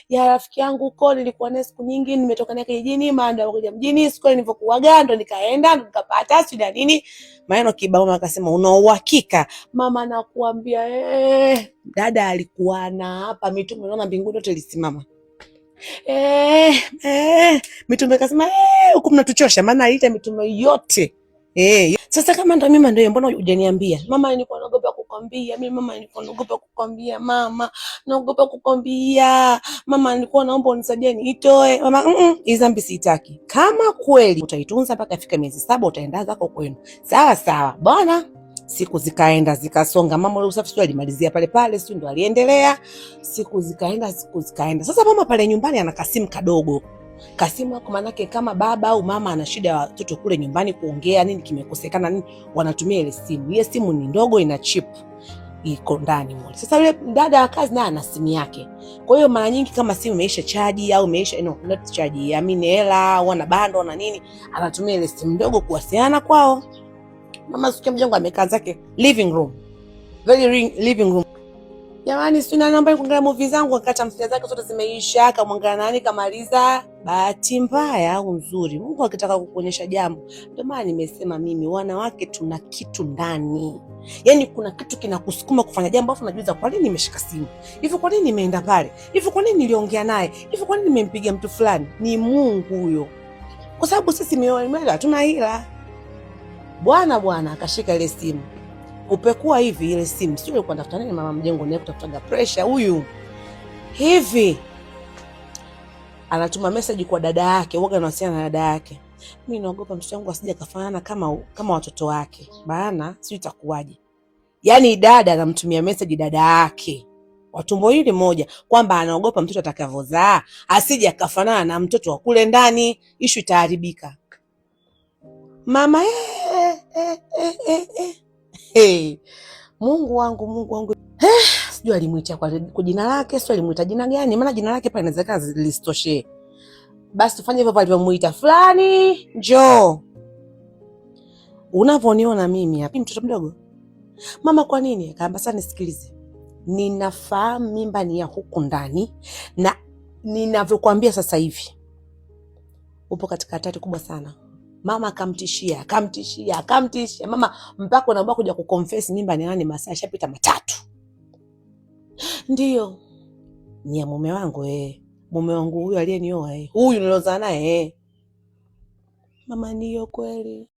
Ya rafiki yangu huko nilikuwa naye siku nyingi, nimetoka naye kijijini, maana ndo kuja mjini, siku nilivyokuaga ndo nikaenda ndo nikapata sijui nini. Maneno kibao. Mama akasema, una uhakika? Mama nakuambia dada alikuwa na hapa mitume, naona mbinguni yote ilisimama. Mitume kasema huku mnatuchosha, maana aliita mitume yote. Sasa kama ndo mimi ndio, mbona hujaniambia? Mama, nilikuwa naogopa kukwambia. Mimi mama, nilikuwa naogopa kukwambia mama, naogopa kukwambia mama, nilikuwa naomba unisaidie niitoe. Mama, hii dhambi siitaki. Kama kweli utaitunza mpaka ifike miezi 7 utaenda zako kwenu. Sawa sawa bwana. Siku zikaenda zikasonga, mama ule usafi sio alimalizia pale pale, sio ndo aliendelea. Siku zikaenda, siku zikaenda. Sasa mama pale nyumbani ana kasimu kadogo, kasimu ako manake kama baba au mama ana shida ya watoto kule nyumbani kuongea nini kimekosekana nini, wanatumia ile simu. Ile simu ni ndogo, ina chip iko ndani mule. Sasa yule dada wa kazi naye ana simu yake, kwa hiyo mara nyingi kama simu imeisha chaji au imeisha no, not chaji, I mean hela au ana bando na nini, anatumia ile simu ndogo kuwasiliana kwao. Mama sikia mjengo amekaa zake living room, very living room. Jamani, sio nani ambaye kuangalia movie zangu, akata tamthilia zake zote zimeisha, akamwangalia nani kamaliza. Bahati mbaya au nzuri, Mungu akitaka kukuonyesha jambo. Ndio maana nimesema mimi wanawake tuna kitu ndani, yaani kuna kitu kinakusukuma kufanya jambo, afu unajiuliza kwa nini nimeshika simu hivi, kwa nini nimeenda pale hivi, kwa nini niliongea naye hivi, kwa nini nimempigia mtu fulani? Ni Mungu huyo, kwa sababu sisi mioyo hatuna hila. Bwana bwana akashika ile simu kupekua hivi ile simu, sio alikuwa anatafuta nini mama mjengo, ni kutafutaga pressure huyu hivi, anatuma message kwa dada yake, huaga anawasiliana na dada yake, mimi naogopa mtoto wangu asije kafanana kama watoto wake, maana sio itakuwaje. Yani dada anamtumia message dada yake wa tumbo hili moja kwamba anaogopa mtoto atakavyozaa asije akafanana na mtoto wa kule ndani, ishu itaharibika. Mama Hey, Mungu wangu, Mungu wangu, sijui alimwita kwa jina lake, sijui alimwita jina gani, maana jina lake pale inawezekana lisitoshe. Basi tufanye hivyo alivyomuita fulani, njoo. Unavyoniona mimi hapa mtoto mdogo. Mama, kwa nini? Akaamba, sasa nisikilize, ninafahamu mimba ni ya huku ndani, na ninavyokuambia sasa hivi upo katika hatari kubwa sana. Mama akamtishia, akamtishia, akamtishia mama mpaka unaamua kuja kuconfess mimba ni nani, masaa yashapita 3. Ndiyo ni ya mume wangu Mume wangu huyu aliyenioa huyu nilozaa naye Mama, ndiyo kweli.